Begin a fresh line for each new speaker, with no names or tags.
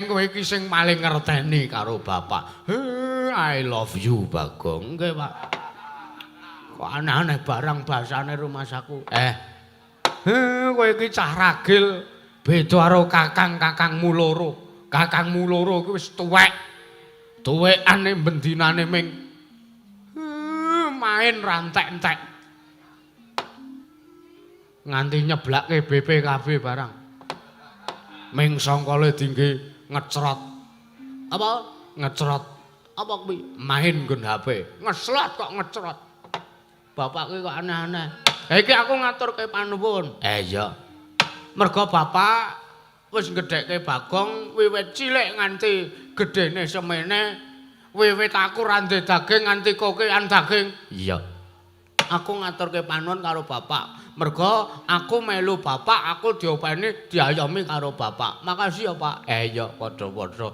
Kowe iki sing paling ngerteni karo bapak. He, I love you, Bagong. Nggih, Pak. Kok aneh-aneh barang bahasane rumasaku. Eh. He, kowe iki cah ragil beda karo kakang-kakangmu loro. Kakangmu loro kuwi wis tuwek. Tuwekane bendinane ming main ra entek-entek. Nganti nyeblake BPKB barang. Ming sangkale dingge ngecrot. Apa? Ngecrot. Apa kuwi? Main nggon HP. Ngeslot kok ngecrot. Bapak kuwi kok aneh-aneh. Ha iki aku ngaturke panuwun. Eh iya. Mergo bapak wis gedhekke Bagong wiwit cilik nganti gedhene semene. Wiwit aku ra ndek daging nganti kokean daging. Iya. Aku ngaturke panuwun karo bapak. Mergo aku melu bapak, aku diopeni, diayomi karo bapak. Makasih ya, Pak. Eh iya, padha-padha.